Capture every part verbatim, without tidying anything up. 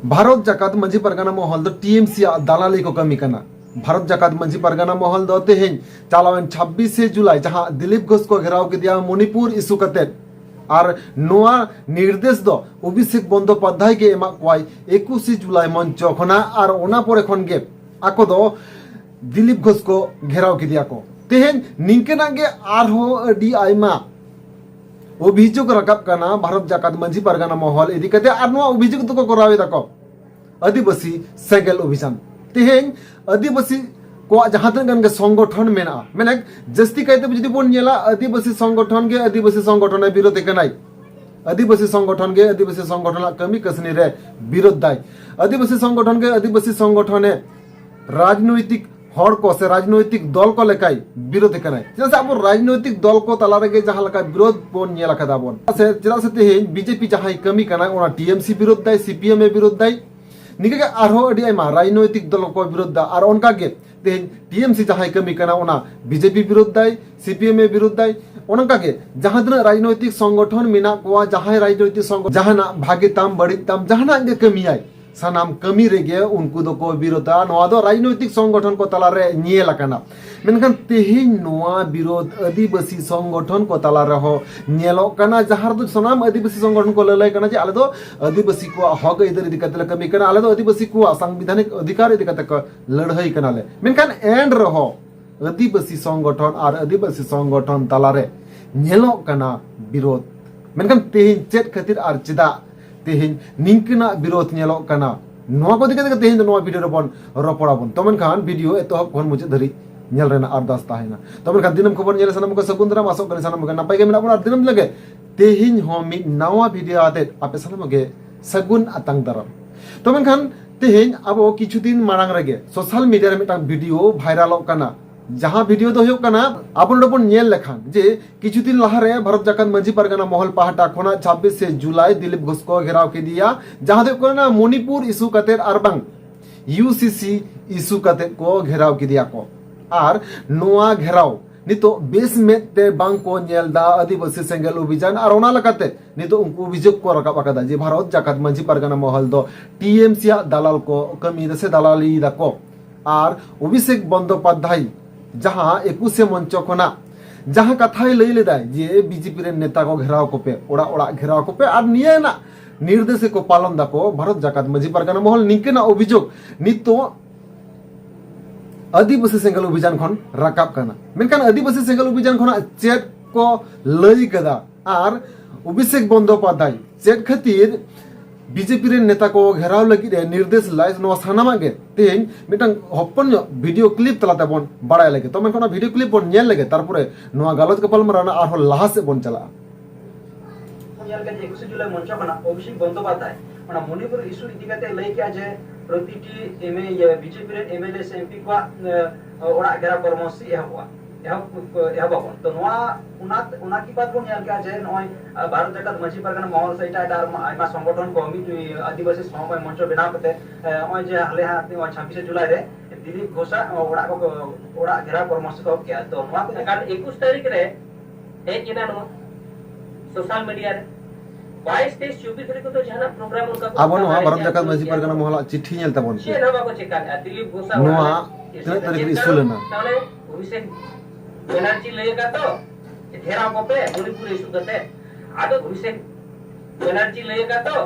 ᱵᱷᱟᱨᱚᱛ ᱡᱟᱠᱟᱛ ᱢᱟᱹᱡᱷᱤ ᱯᱟᱨᱜᱟᱱᱟ ᱢᱚᱦᱚᱞ ᱫᱚ T M ᱥᱤ ᱟᱜ ᱫᱟᱞᱟᱞᱤ ᱠᱚ ᱠᱟᱹᱢᱤ ᱠᱟᱱᱟ᱾ ᱵᱷᱟᱨᱚᱛ ᱡᱟᱠᱟᱛ ᱢᱟᱹᱡᱷᱤ ᱯᱟᱨᱜᱟᱱᱟ ᱢᱚᱦᱚᱞ ᱫᱚ ᱛᱮᱦᱮᱧ ᱪᱟᱞᱟᱣᱮᱱ ᱪᱷᱟᱵᱵᱤᱥᱮ ᱡᱩᱞᱟᱭ ᱡᱟᱦᱟᱸ ᱫᱤᱞᱤᱯ ᱜᱷᱳᱥ ᱠᱚ ᱜᱷᱮᱨᱟᱣ ᱠᱮᱫᱮᱭᱟ ᱢᱚᱱᱤᱯᱩᱨ ᱤᱥᱩ ᱠᱟᱛᱮ, ᱟᱨ ᱱᱚᱣᱟ ᱱᱤᱨᱫᱮᱥ ᱫᱚ ᱚᱵᱷᱤᱥᱮᱠ ᱵᱚᱱᱫᱳᱯᱟᱫᱽᱫᱷᱟᱭ ᱜᱮ ᱮᱢᱟᱜ ᱠᱚᱣᱟᱭ ᱮᱠᱩᱥᱮ ᱡᱩᱞᱟᱭ ᱢᱚᱧᱪᱚ ᱠᱷᱚᱱᱟᱜ, ᱟᱨ ᱚᱱᱟ ᱯᱚᱨᱮ ᱠᱷᱚᱱ ᱜᱮ ᱟᱠᱚ ᱫᱚ ᱫᱤᱞᱤᱯ ᱜᱷᱳᱥ ᱠᱚ ᱜᱷᱮᱨᱟᱣ ᱠᱮᱫᱮᱭᱟ ᱠᱚ᱾ ᱛᱮᱦᱮᱧ ᱱᱤᱝᱠᱟᱹᱱᱟᱜ ᱜᱮ ᱟᱨᱦᱚᱸ ᱟᱹᱰᱤ ᱟᱭᱢᱟ ᱚᱵᱷᱤᱡᱳᱜᱽ ᱨᱟᱠᱟᱵ ᱠᱟᱱᱟ ᱵᱷᱟᱨᱚᱛ ᱡᱟᱠᱟᱛ ᱢᱟᱹᱡᱷᱤ ᱯᱟᱨᱜᱟᱱᱟ ᱢᱚᱦᱚᱞ ᱤᱫᱤ ᱠᱟᱛᱮ, ᱟᱨ ᱱᱚᱣᱟ ᱚᱵᱷᱤᱡᱳᱜᱽ ᱫᱚᱠᱚ ᱠᱚᱨᱟᱣ ᱮᱫᱟ ᱠᱚ ᱟᱹᱫᱤᱵᱟᱹᱥᱤ ᱥᱮᱸᱜᱮᱞ ᱚᱵᱷᱤᱡᱟᱱ᱾ ᱛᱮᱦᱮᱧ ᱟᱹᱫᱤᱵᱟᱹᱥᱤ ᱠᱚᱣᱟᱜ ᱡᱟᱦᱟᱸ ᱛᱤᱱᱟᱹᱜ ᱜᱟᱱ ᱜᱮ ᱥᱚᱝᱜᱚᱴᱷᱚᱱ ᱢᱮᱱᱟᱜᱼᱟ, ᱢᱮᱱᱮᱠ ᱡᱟᱹᱥᱛᱤ ᱠᱟᱭᱛᱮ ᱡᱩᱫᱤ ᱵᱚᱱ ᱧᱮᱞᱟ, ᱟᱹᱫᱤᱵᱟᱹᱥᱤ ᱥᱚᱝᱜᱚᱴᱷᱚᱱ ᱜᱮ ᱟᱹᱫᱤᱵᱟᱹᱥᱤ ᱥᱚᱝᱜᱚᱴᱷᱚᱱᱮ ᱵᱤᱨᱳᱫᱷ ᱠᱟᱱᱟᱭ᱾ ᱟᱹᱫᱤᱵᱟᱹᱥᱤ ᱥᱚᱝᱜᱚᱴᱷᱚᱱ ᱜᱮ ᱟᱹᱫᱤᱵᱟᱹᱥᱤ ᱥᱚᱝᱜᱚᱴᱷᱚᱱᱟᱜ ᱠᱟᱹᱢᱤ ᱠᱟᱹᱥᱱᱤ ᱨᱮ ᱵᱤᱨᱳᱫᱷ ᱫᱟᱭ᱾ ᱟᱹᱫᱤᱵᱟᱹᱥᱤ ᱥᱚᱝᱜᱚᱴᱷᱚᱱ ᱜᱮ ᱟᱹᱫᱤᱵᱟᱹᱥᱤ ᱥᱚᱝᱜᱚᱴᱷᱚᱱᱮ ᱨᱟᱡᱽᱱᱳᱭᱛᱤᱠ ᱦᱚᱲ ᱠᱚ ᱥᱮ ᱨᱟᱡᱽᱱᱳᱭᱛᱤᱠ ᱫᱚᱞ ᱠᱚ ᱞᱮᱠᱟᱭ ᱵᱤᱨᱳᱫᱷ ᱠᱟᱱᱟᱭ᱾ ᱪᱮᱫᱟᱜ ᱥᱮ ᱟᱵᱚ ᱨᱟᱡᱽᱱᱳᱭᱛᱤᱠ ᱫᱚᱞ ᱠᱚ ᱛᱟᱞᱟ ᱨᱮᱜᱮ ᱡᱟᱦᱟᱸ ᱞᱮᱠᱟ ᱵᱤᱨᱳᱫᱷ ᱵᱚᱱ ᱧᱮᱞ ᱟᱠᱟᱫᱟ ᱵᱚᱱ, ᱥᱮ ᱪᱮᱫᱟᱜ ᱥᱮ ᱛᱮᱦᱮᱧ ᱵᱤᱡᱮᱯᱤ ᱡᱟᱦᱟᱸᱭ ᱠᱟᱹᱢᱤ ᱠᱟᱱᱟᱭ, ᱚᱱᱟ ᱴᱤ ᱮᱢ ᱥᱤ ᱵᱤᱨᱳᱫᱷ ᱫᱟᱭ, ᱥᱤ ᱯᱤ ᱮᱢ ᱮ ᱵᱤᱨᱳᱫᱷ ᱫᱟᱭ, ᱱᱤᱝᱠᱟᱹ ᱜᱮ ᱟᱨᱦᱚᱸ ᱟᱹᱰᱤ ᱟᱭᱢᱟ ᱨᱟᱡᱽᱱᱳᱭᱛᱤᱠ ᱫᱚᱞ ᱠᱚ ᱵᱤᱨᱳᱫᱷ ᱫᱟ᱾ ᱟᱨ ᱚᱱᱠᱟ ᱜᱮ ᱛᱮᱦᱮᱧ ᱴᱤ ᱮᱢ ᱥᱤ ᱡᱟᱦᱟᱸᱭ ᱠᱟᱹᱢᱤ ᱠᱟᱱᱟ, ᱚᱱᱟ ᱵᱤᱡᱮᱯᱤ ᱵᱤᱨᱳᱫᱷ ᱫᱟᱭ, ᱥᱤ ᱯᱤ ᱮᱢ ᱮ ᱵᱤᱨᱳᱫᱷ ᱫᱟᱭ᱾ ᱚᱱᱠᱟ ᱜᱮ ᱡᱟᱦᱟᱸ ᱛᱤᱱᱟᱹᱜ ᱨᱟᱡᱽᱱᱳᱭᱛᱤᱠ ᱥᱚᱝᱜᱚᱴᱷᱚᱱ ᱢᱮᱱᱟᱜ ᱠᱚᱣᱟ, ᱡᱟᱦᱟᱸᱭ ᱨᱟᱡᱽᱱᱳᱭᱛᱤᱠ ᱥᱚᱝᱜᱚ-, ᱡᱟᱦᱟᱱᱟᱜ ᱵᱷᱟᱜᱮ ᱛᱟᱢ ᱵᱟᱹᱲᱤᱡ ᱛᱟᱢ ᱡᱟᱦᱟᱱᱟᱜ ᱜᱮ ᱠᱟᱹᱢᱤᱭᱟᱭ, ᱥᱟᱱᱟᱢ ᱠᱟᱹᱢᱤ ᱨᱮᱜᱮ ᱩᱱᱠᱩ ᱫᱚᱠᱚ ᱵᱤᱨᱳᱫᱷᱟ᱾ ᱱᱚᱣᱟ ᱫᱚ ᱨᱟᱡᱽᱱᱳᱭᱛᱤᱠ ᱥᱚᱝᱜᱚᱴᱷᱚᱱ ᱠᱚ ᱛᱟᱞᱟᱨᱮ ᱧᱮᱞ ᱟᱠᱟᱱᱟ᱾ ᱢᱮᱱᱠᱷᱟᱱ ᱛᱮᱦᱮᱧ ᱱᱚᱣᱟ ᱵᱤᱨᱳᱫᱷ ᱟᱹᱫᱤᱵᱟᱹᱥᱤ ᱥᱚᱝᱜᱚᱴᱷᱚᱱ ᱠᱚ ᱛᱟᱞᱟ ᱨᱮᱦᱚᱸ ᱧᱮᱞᱚᱜ ᱠᱟᱱᱟ, ᱡᱟᱦᱟᱸ ᱨᱮᱫᱚ ᱥᱟᱱᱟᱢ ᱟᱹᱫᱤᱵᱟᱹᱥᱤ ᱥᱚᱝᱜᱚᱴᱷᱚᱱ ᱠᱚ ᱞᱟᱹᱞᱟᱹᱭ ᱠᱟᱱᱟ ᱡᱮ ᱟᱞᱮ ᱫᱚ ᱟᱹᱫᱤᱵᱟᱹᱥᱤ ᱠᱚᱣᱟᱜ ᱦᱚᱠ ᱟᱹᱭᱫᱟᱹᱨ ᱤᱫᱤ ᱠᱟᱛᱮ ᱞᱮ ᱠᱟᱹᱢᱤ ᱠᱟᱱᱟ, ᱟᱞᱮ ᱫᱚ ᱟᱹᱫᱤᱵᱟᱹᱥᱤ ᱠᱚᱣᱟᱜ ᱥᱟᱝᱵᱤᱫᱷᱟᱱᱤᱠ ᱚᱫᱷᱤᱠᱟᱨ ᱤᱫᱤ ᱠᱟᱛᱮ ᱠᱚ ᱞᱟᱹᱲᱦᱟᱹᱭ ᱠᱟᱱᱟᱞᱮ᱾ ᱢᱮᱱᱠᱷᱟᱱ ᱮᱱ ᱨᱮᱦᱚᱸ ᱟᱹᱫᱤᱵᱟᱹᱥᱤ ᱥᱚᱝᱜᱚᱴᱷᱚᱱ ᱟᱨ ᱟᱹᱫᱤᱵᱟᱹᱥᱤ ᱥᱚᱝᱜᱚᱴᱷᱚᱱ ᱛᱟᱞᱟᱨᱮ ᱧᱮᱞᱚᱜ ᱠᱟᱱᱟ ᱵᱤᱨᱳᱫᱷ᱾ ᱢᱮᱱᱠᱷᱟᱱ ᱛᱮᱦᱮᱧ ᱪᱮᱫ ᱠᱷᱟᱹᱛᱤᱨ ᱟᱨ ᱪᱮᱫᱟᱜ ᱛᱮᱦᱮᱧ ᱱᱤᱝᱠᱟᱹᱱᱟᱜ ᱵᱤᱨᱳᱫᱷ ᱧᱮᱞᱚᱜ ᱠᱟᱱᱟ, ᱱᱚᱣᱟ ᱠᱚ ᱤᱫᱤ ᱠᱟᱛᱮ ᱜᱮ ᱛᱮᱦᱮᱧ ᱫᱚ ᱱᱚᱣᱟ ᱵᱷᱤᱰᱤᱭᱳ ᱨᱮᱵᱚᱱ ᱨᱚᱯᱚᱲᱟᱵᱚᱱ᱾ ᱛᱚ ᱢᱮᱱᱠᱷᱟᱱ ᱵᱷᱤᱰᱤᱭᱳ ᱮᱛᱚᱦᱚᱵ ᱠᱷᱚᱱ ᱢᱩᱪᱟᱹᱫ ᱫᱷᱟᱹᱨᱤᱡ ᱧᱮᱞ ᱨᱮᱱᱟᱜ ᱟᱨᱫᱟᱥ ᱛᱟᱦᱮᱱᱟ᱾ ᱛᱚ ᱢᱮᱱᱠᱷᱟᱱ ᱫᱤᱱᱟᱹᱢ ᱠᱷᱚᱵᱚᱨ ᱧᱮᱞ ᱥᱟᱱᱟᱢ ᱠᱚ ᱥᱟᱹᱜᱩᱱ ᱫᱟᱨᱟᱢ, ᱟᱥᱚᱜ ᱠᱟᱹᱱᱟᱹᱧ ᱥᱟᱱᱟᱢ ᱠᱚᱜᱮ ᱱᱟᱯᱟᱭ ᱜᱮ ᱢᱮᱱᱟᱜ ᱵᱚᱱᱟ᱾ ᱟᱨ ᱫᱤᱱᱟᱹᱢ ᱞᱮᱠᱟ ᱛᱮᱦᱮᱧ ᱦᱚᱸ ᱢᱤᱫ ᱱᱟᱣᱟ ᱵᱷᱤᱰᱤᱭᱳ ᱟᱛᱮᱫ ᱟᱯᱮ ᱥᱟᱱᱟᱢ ᱠᱚᱜᱮ ᱥᱟᱹᱜᱩᱱ ᱟᱛᱟᱝ ᱫᱟᱨᱟᱢ᱾ ᱛᱚ ᱢᱮᱱᱠᱷᱟᱱ ᱛᱮᱦᱮᱧ ᱟᱵᱚ ᱠᱤᱪᱷᱩ ᱫᱤᱱ ᱢᱟᱲᱟᱝ ᱨᱮᱜᱮ ᱥᱳᱥᱟᱞ ᱢᱤᱰᱤᱭᱟ ᱨᱮ ᱢᱤᱫᱴᱟᱝ ᱵᱷᱤᱰᱤᱭᱳ ᱵᱷᱟᱭᱨᱟᱞᱚᱜ ᱠᱟᱱᱟ, ᱡᱟᱦᱟᱸ ᱵᱷᱤᱰᱤᱭᱳ ᱫᱚ ᱦᱩᱭᱩᱜ ᱠᱟᱱᱟ, ᱟᱵᱚ ᱱᱚᱰᱮ ᱵᱚᱱ ᱧᱮᱞ ᱞᱮᱠᱷᱟᱱ ᱡᱮ ᱠᱤᱪᱷᱩ ᱫᱤᱱ ᱞᱟᱦᱟᱨᱮ ᱵᱷᱟᱨᱚᱛ ᱡᱟᱠᱟᱛ ᱢᱟᱹᱡᱷᱤ ᱯᱟᱨᱜᱟᱱᱟ ᱢᱚᱦᱚᱞ ᱯᱟᱦᱴᱟ ᱠᱷᱚᱱᱟᱜ ᱪᱷᱟᱵᱵᱤᱥᱮ ᱡᱩᱞᱟᱭ ᱫᱤᱞᱤᱯ ᱜᱷᱳᱥ ᱠᱚ ᱜᱷᱮᱨᱟᱣ ᱠᱮᱫᱮᱭᱟ, ᱡᱟᱦᱟᱸ ᱫᱚ ᱦᱩᱭᱩᱜ ᱠᱟᱱᱟ ᱢᱚᱱᱤᱯᱩᱨ ᱤᱥᱩ ᱠᱟᱛᱮᱫ ᱟᱨ ᱵᱟᱝ ᱤᱭᱩ ᱥᱤ ᱥᱤ ᱤᱥᱩ ᱠᱟᱛᱮᱫ ᱠᱚ ᱜᱷᱮᱨᱟᱣ ᱠᱮᱫᱮᱭᱟ ᱠᱚ᱾ ᱟᱨ ᱱᱚᱣᱟ ᱜᱷᱮᱨᱟᱣ ᱱᱤᱛᱚᱜ ᱵᱮᱥ ᱢᱮᱫ ᱛᱮ ᱵᱟᱝ ᱠᱚ ᱧᱮᱞ ᱫᱟ ᱟᱹᱫᱤᱵᱟᱹᱥᱤ ᱥᱮᱸᱜᱮᱞ ᱚᱵᱷᱤᱡᱟᱱ, ᱟᱨ ᱚᱱᱟ ᱞᱮᱠᱟᱛᱮ ᱱᱤᱛᱚᱜ ᱩᱱᱠᱩ ᱚᱵᱷᱤᱡᱳᱜᱽ ᱠᱚ ᱨᱟᱠᱟᱵ ᱟᱠᱟᱫᱟ ᱡᱮ ᱵᱷᱟᱨᱚᱛ ᱡᱟᱠᱟᱛ ᱢᱟᱹᱡᱷᱤ ᱯᱟᱨᱜᱟᱱᱟ ᱢᱚᱦᱚᱞ ᱫᱚ ᱴᱤᱮᱢᱥᱤ ᱟᱜ ᱫᱟᱞᱟᱞ ᱠᱚ ᱠᱟᱹᱢᱤᱭᱮᱫᱟ ᱥᱮ ᱫᱟᱞᱟᱞᱤ ᱫᱟᱠᱚ᱾ ᱟᱨ ᱚᱵᱷᱤᱥᱮᱠ ᱵᱚᱱᱫᱳᱯᱟᱫᱽᱫᱷᱟᱭ ᱡᱟᱦᱟᱸ ᱮᱠᱩᱥᱮ ᱢᱚᱧᱪᱚ ᱠᱷᱚᱱᱟᱜ ᱡᱟᱦᱟᱸ ᱠᱟᱛᱷᱟᱭ ᱞᱟᱹᱭ ᱞᱮᱫᱟᱭ ᱡᱮ ᱵᱤᱡᱮᱯᱤ ᱨᱮᱱ ᱱᱮᱛᱟ ᱠᱚ ᱜᱷᱮᱨᱟᱣ ᱠᱚᱯᱮ, ᱚᱲᱟᱜ ᱚᱲᱟᱜ ᱜᱷᱮᱨᱟᱣ ᱠᱚᱯᱮ, ᱟᱨ ᱱᱤᱭᱟᱹ ᱨᱮᱱᱟᱜ ᱱᱤᱨᱫᱮᱥ ᱜᱮᱠᱚ ᱯᱟᱞᱚᱱ ᱫᱟᱠᱚ ᱵᱷᱟᱨᱚᱛ ᱡᱟᱠᱟᱛ ᱢᱟᱹᱡᱷᱤ ᱯᱟᱨᱜᱟᱱᱟ ᱢᱚᱦᱚᱞ, ᱱᱤᱝᱠᱟᱹᱱᱟᱜ ᱚᱵᱷᱤᱡᱳᱜᱽ ᱱᱤᱛᱚᱜ ᱟᱹᱫᱤᱵᱟᱹᱥᱤ ᱥᱮᱸᱜᱮᱞ ᱚᱵᱷᱤᱡᱟᱱ ᱠᱷᱚᱱ ᱨᱟᱠᱟᱵ ᱠᱟᱱᱟ᱾ ᱢᱮᱱᱠᱷᱟᱱ ᱟᱹᱫᱤᱵᱟᱹᱥᱤ ᱥᱮᱸᱜᱮᱞ ᱚᱵᱷᱤᱡᱟᱱ ᱠᱷᱚᱱᱟᱜ ᱪᱮᱫ ᱠᱚ ᱞᱟᱹᱭ ᱠᱟᱫᱟ ᱟᱨ ᱚᱵᱷᱤᱥᱮᱠ ᱵᱚᱱᱫᱳᱯᱟᱫᱽᱫᱷᱟᱭ ᱪᱮᱫ ᱠᱷᱟᱹᱛᱤᱨ ᱵᱤᱡᱮᱯᱤ ᱨᱮᱱ ᱱᱮᱛᱟ ᱠᱚ ᱜᱷᱮᱨᱟᱣ ᱞᱟᱹᱜᱤᱫ ᱮ ᱱᱤᱨᱫᱮᱥ ᱞᱟᱭ, ᱱᱚᱣᱟ ᱥᱟᱱᱟᱢᱟᱜ ᱜᱮ ᱛᱮᱦᱮᱧ ᱢᱤᱫᱴᱟᱝ ᱦᱚᱯᱚᱱ ᱧᱚᱜ ᱵᱷᱤᱰᱤᱭᱳ ᱠᱞᱤᱯ ᱛᱟᱞᱟ ᱛᱮᱵᱚᱱ ᱵᱟᱲᱟᱭ ᱞᱟᱹᱜᱤᱫ᱾ ᱛᱚ ᱢᱮᱱᱠᱷᱟᱱ ᱚᱱᱟ ᱵᱷᱤᱰᱤᱭᱳ ᱠᱞᱤᱯ ᱵᱚᱱ ᱧᱮᱞ ᱞᱮᱜᱮ, ᱛᱟᱨᱯᱚᱨᱮ ᱱᱚᱣᱟ ᱜᱟᱞᱚᱪ ᱜᱟᱯᱟᱞᱢᱟᱨᱟᱣ ᱨᱮᱱᱟᱜ ᱟᱨᱦᱚᱸ ᱞᱟᱦᱟ ᱥᱮᱫ ᱵᱚᱱ ᱪᱟᱞᱟᱜᱼᱟ᱾ ᱧᱮᱞ ᱠᱮᱫ ᱡᱮ ᱮᱠᱩᱥᱮ ᱡᱩᱞᱟᱭ ᱢᱚᱧᱪᱚ ᱠᱷᱚᱱᱟᱜ ᱚᱵᱷᱤᱥᱮᱠ ᱵᱚᱱᱫᱳᱯᱟᱫᱽᱫᱷᱟᱭ ᱚᱱᱟ ᱢᱚᱱᱤᱯᱩᱨ ᱤᱥᱩ ᱤᱫᱤ ᱠᱟᱛᱮ ᱞᱟᱹᱭ ᱠᱮᱜᱼᱟ ᱡᱮ ᱯᱨᱚᱛᱤᱴᱤ ᱮᱢ ᱮ, ᱤᱭᱟᱹ, ᱵᱤᱡᱮᱯᱤ ᱨᱮᱱ ᱮᱢ ᱮᱞ ᱮ ᱥᱮ ᱮᱢ ᱯᱤ ᱠᱚᱣᱟᱜ, ᱮ, ᱚᱲᱟᱜ ᱜᱷᱮᱨᱟᱣ ᱠᱚᱨᱢᱚᱥᱩᱪᱤ ᱮᱦᱚᱵᱚᱜᱼᱟ, ᱮᱦᱚᱵ, ᱮᱦᱚᱵ ᱟᱵᱚᱱ᱾ ᱛᱚ ᱱᱚᱣᱟ, ᱚᱱᱟ, ᱚᱱᱟ ᱠᱤ ᱵᱟᱫ ᱵᱚᱱ ᱧᱮᱞ ᱠᱮᱜᱼᱟ ᱡᱮ ᱱᱚᱜᱼᱚᱭ, ᱟ, ᱵᱷᱟᱨᱚᱛ ᱡᱟᱠᱟᱛ ᱢᱟᱹᱡᱷᱤ ᱯᱟᱨᱜᱟᱱᱟ ᱢᱚᱦᱚᱞ ᱥᱮ ᱮᱴᱟᱜ ᱮᱴᱟᱜ ᱟᱭᱢᱟ, ᱟᱭᱢᱟ ᱥᱚᱝᱜᱚᱴᱷᱚᱱ ᱠᱚ ᱢᱤᱫ, ᱮ, ᱟᱹᱫᱤᱵᱟᱹᱥᱤ ᱥᱚᱢᱚᱵᱟᱭ ᱢᱚᱧᱪᱚ ᱵᱮᱱᱟᱣ ᱠᱟᱛᱮ, ᱮ, ᱱᱚᱜᱼᱚᱭ ᱡᱮ ᱦᱟᱞᱮ ᱦᱟᱸᱜ ᱱᱚᱣᱟ ᱪᱷᱟᱵᱵᱤᱥᱮ ᱡᱩᱞᱟᱭ ᱨᱮ ᱫᱤᱞᱤᱯ ᱜᱷᱳᱥᱟᱜ ᱚᱲᱟᱜ ᱠᱚ, ᱚᱲᱟᱜ ᱜᱷᱮᱨᱟᱣ ᱠᱚᱨᱢᱚᱥᱩᱪᱤ ᱠᱚ ᱮᱦᱚᱵ ᱠᱮᱜᱼᱟ᱾ ᱛᱚ ᱱᱚᱣᱟ ᱠᱚ ᱠᱟᱨᱚᱱ ᱮᱠᱩᱥ ᱛᱟᱹᱨᱤᱠᱷ ᱨᱮ ᱦᱮᱡ ᱮᱱᱟ ᱱᱚᱣᱟ ᱥᱳᱥᱟᱞ ᱢᱤᱰᱤᱭᱟ ᱨᱮ᱾ ᱵᱟᱭᱤᱥ, ᱛᱮᱭᱤᱥ, ᱪᱚᱵᱵᱤᱥ ᱛᱟᱹᱨᱤᱠᱷ ᱨᱮᱫᱚ ᱡᱟᱦᱟᱱᱟᱜ ᱯᱨᱳᱜᱨᱟᱢ ᱚᱱᱠᱟ ᱠᱚ ᱟᱵᱚ ᱱᱚᱣᱟ ᱵᱟᱝ ᱵᱷᱟᱨᱚᱛ ᱦᱩᱭᱩᱜᱼᱟ᱾ ᱡᱟᱠᱟᱛ ᱢᱟᱹᱡᱷᱤ ᱯᱟᱨᱜᱟᱱᱟ ᱢᱚᱦᱚᱞᱟᱜ ᱪᱤᱴᱷᱤ ᱧᱮᱞ ᱛᱟᱵᱚᱱ ᱯᱮ᱾ ᱪᱮᱫ ᱦᱚᱸ ᱵᱟᱠᱚ ᱪᱮᱠᱟ ᱞᱮᱜᱼᱟ᱾ ᱫᱤᱞᱤᱯ ᱜᱷᱳᱥᱟᱜ ᱱᱚᱣᱟ ᱚᱲᱟᱜ ᱨᱮ ᱛᱤᱱᱟᱹᱜ ᱛᱟᱹᱨᱤᱠᱷ ᱨᱮ ᱮᱥᱠᱟᱨ ᱤᱥᱩ ᱞᱮᱱᱟ? ᱛᱟᱦᱚᱞᱮ ᱚᱵᱷᱤᱥᱮᱠ ᱵᱮᱱᱟᱨᱡᱤ ᱞᱟᱹᱭ ᱟᱠᱟᱫ ᱫᱚ, ᱜᱷᱮᱨᱟᱣ ᱠᱚᱯᱮ ᱢᱚᱱᱤᱯᱩᱨ ᱤᱥᱩ ᱠᱟᱛᱮ᱾ ᱟᱫᱚ ᱚᱵᱷᱤᱥᱮᱠ ᱵᱮᱱᱟᱨᱡᱤ ᱞᱟᱹᱭ ᱟᱠᱟᱫ ᱫᱚ,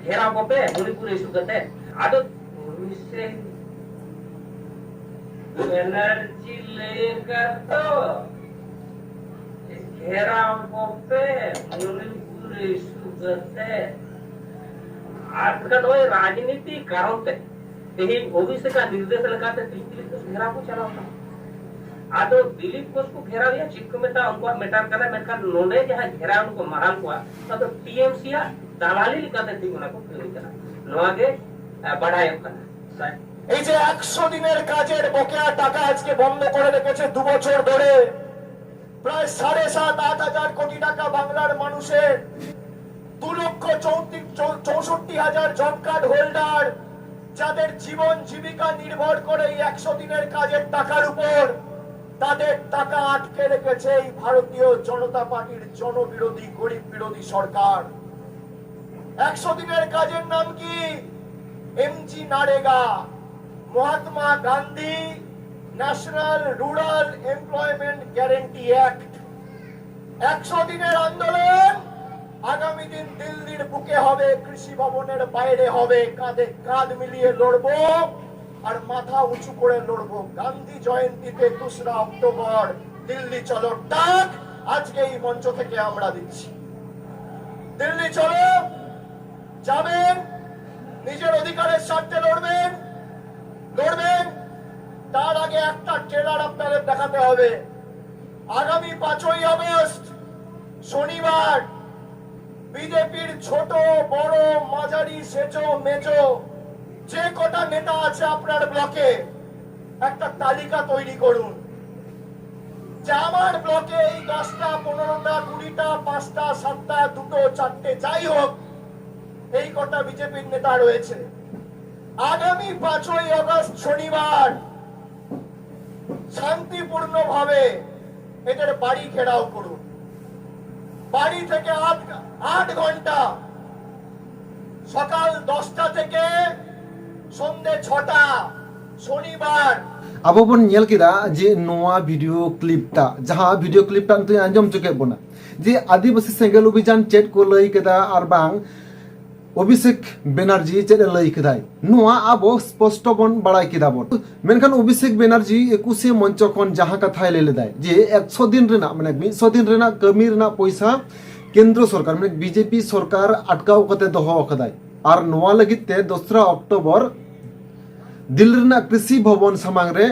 ᱜᱷᱮᱨᱟᱣ ᱠᱚᱯᱮ ᱢᱚᱱᱤᱯᱩᱨ ᱤᱥᱩ ᱠᱟᱛᱮ᱾ ᱟᱫᱚ ᱚᱵᱷᱤᱥᱮᱠ ᱵᱮᱱᱟᱨᱡᱤ ᱞᱟᱹᱭ ᱟᱠᱟᱫ ᱫᱚ, ᱜᱷᱮᱨᱟᱣ ᱠᱚᱯᱮ ᱢᱚᱱᱤᱯᱩᱨ ᱤᱥᱩ ᱠᱟᱛᱮ᱾ ᱟᱨ ᱱᱚᱜᱼᱚᱭ ᱨᱟᱡᱽᱱᱤᱛᱤ ᱠᱟᱨᱚᱱ ᱛᱮ ᱛᱮᱦᱮᱧ ᱚᱵᱷᱤᱥᱮᱠᱟᱜ ᱱᱤᱨᱫᱮᱥ ᱞᱮᱠᱟᱛᱮ ᱛᱮᱦᱮᱧ ᱫᱤᱞᱤᱯ ᱜᱷᱳᱥ ᱜᱷᱮᱨᱟᱣ ᱠᱚ ᱪᱟᱞᱟᱣ ᱠᱟᱱᱟ᱾ ᱟᱫᱚ ᱫᱤᱞᱤᱯ ᱜᱷᱳᱥ ᱠᱚ ᱜᱷᱮᱨᱟᱣᱮᱭᱟ, ᱪᱮᱫ ᱠᱚ ᱢᱮᱛᱟᱜᱼᱟ, ᱩᱱᱠᱩᱣᱟᱜ ᱢᱮᱴᱟᱨ ᱠᱟᱱᱟ, ᱢᱮᱱᱠᱷᱟᱱ ᱱᱚᱰᱮ ᱡᱟᱦᱟᱸ ᱜᱷᱮᱨᱟᱣ ᱱᱩᱠᱩ ᱢᱟᱨᱟᱝ ᱠᱚᱣᱟ, ᱚᱱᱟ ᱫᱚ ᱴᱤᱮᱢᱥᱤ ᱟᱜ ᱫᱟᱞᱟᱞᱤ ᱞᱮᱠᱟᱛᱮ ᱴᱷᱤᱠ ᱚᱱᱟ ᱠᱚ ᱠᱟᱹᱢᱤ ᱠᱟᱱᱟ, ᱱᱚᱣᱟ ᱜᱮ, ᱮ, ᱵᱟᱰᱟᱭᱚᱜ ᱠᱟᱱᱟ᱾ এই যে একশো দিনের কাজের বকেয়া টাকা আজকে বন্ধ করে রেখেছে দু বছর ধরে, প্রায় সাড়ে সাত আট হাজার কোটি টাকা বাংলার মানুষের, দু লক্ষ চৌষট্টি হাজার জব কার্ড হোল্ডার, যাদের জীবন জীবিকা নির্ভর করে এই একশো দিনের কাজের টাকার উপর, তাদের টাকা আটকে রেখেছে এই ভারতীয় জনতা পার্টির জনবিরোধী, গরিব বিরোধী সরকার। একশো দিনের কাজের নাম কি? MG NREGA, Mahatma Gandhi national rural employment guarantee act. একশো দিনের আন্দোলন। আগামী দিন দিল্লির বুকে হবে, কৃষি ভবনের বাইরে হবে। কাঁধে কাঁধ মিলিয়ে লড়বো আর মাথা উঁচু করে লড়বো। গান্ধী জয়ন্তীতে দোসরা অক্টোবর দিল্লি চলো ডাক আজকে এই মঞ্চ থেকে আমরা দিচ্ছি। দিল্লি চলো, যাবেন, নিজের অধিকারের স্বার্থে লড়বেন, লড়বেন। তার আগে একটা ট্রেলার আপনাদের দেখাতে হবে। আগামী পাঁচই আগস্ট শনিবার বিজেপির ছোট, বড়, মাঝারি, সেজো, মেজো যে কটা নেতা আছে আপনার ব্লকে, একটা তালিকা তৈরি করুন যে আমার ব্লকে এই দশটা, পনেরোটা, কুড়িটা, পাঁচটা, সাতটা, দুটো, চারটে, যাই হোক, এই কটা বিজেপির নেতা রয়েছে। আগামী পাঁচই আগস্ট শনিবার শান্তিপূর্ণভাবে এদের বাড়ি ঘেরাও করুন। বাড়ি থেকে আট আট ঘন্টা, সকাল দশটা থেকে সন্ধে ছটা, শনিবার। ᱟᱵᱚ ᱵᱚᱱ ᱧᱮᱞ ᱠᱮᱫᱟ ᱡᱮ ᱱᱚᱣᱟ ᱵᱷᱤᱰᱤᱭᱳ ᱠᱞᱤᱯ ᱴᱟᱜ, ᱡᱟᱦᱟᱸ ᱵᱷᱤᱰᱤᱭᱳ ᱠᱞᱤᱯ ᱴᱟᱜ ᱱᱤᱛᱚᱜ ᱟᱸᱡᱚᱢ ᱦᱚᱪᱚ ᱠᱮᱫ ᱵᱚᱱᱟ, ᱡᱮ ᱟᱹᱫᱤᱵᱟᱹᱥᱤ ᱥᱮᱸᱜᱮᱞ ᱚᱵᱷᱤᱡᱟᱱ ᱪᱮᱫ ᱠᱚ ᱞᱟᱹᱭ ᱠᱮᱫᱟ ᱟᱨ ᱵᱟᱝ ᱚᱵᱷᱤᱥᱮᱠ ᱵᱮᱱᱟᱨᱡᱤ ᱪᱮᱫ ᱮ ᱞᱟᱹᱭ ᱠᱮᱫᱟᱭ, ᱱᱚᱣᱟ ᱟᱵᱚ ᱥᱯᱚᱥᱴᱚ ᱵᱚᱱ ᱵᱟᱲᱟᱭ ᱠᱮᱫᱟ ᱵᱚᱱ᱾ ᱢᱮᱱᱠᱷᱟᱱ ᱚᱵᱷᱤᱥᱮᱠ ᱵᱮᱱᱟᱨᱡᱤ ᱮᱠᱩᱥᱮ ᱢᱚᱧᱪᱚ ᱠᱷᱚᱱ ᱡᱟᱦᱟᱸ ᱠᱟᱛᱷᱟᱭ ᱞᱟᱹᱭ ᱞᱮᱫᱟᱭ ᱡᱮ ᱮᱠᱥᱚ ᱫᱤᱱ ᱨᱮᱱᱟᱜ, ᱢᱟᱱᱮ ᱢᱤᱫ ᱥᱚ ᱫᱤᱱ ᱨᱮᱱᱟᱜ ᱠᱟᱹᱢᱤ ᱨᱮᱱᱟᱜ ᱯᱚᱭᱥᱟ ᱠᱮᱱᱫᱨᱚ ᱥᱚᱨᱠᱟᱨ, ᱢᱟᱱᱮ ᱵᱤᱡᱮᱯᱤ ᱥᱚᱨᱠᱟᱨ ᱟᱴᱠᱟᱣ ᱠᱟᱛᱮ ᱫᱚᱦᱚ ᱟᱠᱟᱫᱟᱭ᱾ ᱟᱨ ᱱᱚᱣᱟ ᱞᱟᱹᱜᱤᱫ ᱛᱮ ᱫᱚᱥᱨᱟ ᱚᱠᱴᱳᱵᱚᱨ ᱫᱤᱞᱞᱤ ᱨᱮᱱᱟᱜ ᱠᱨᱤᱥᱤ ᱵᱷᱚᱵᱚᱱ ᱥᱟᱢᱟᱝ ᱨᱮ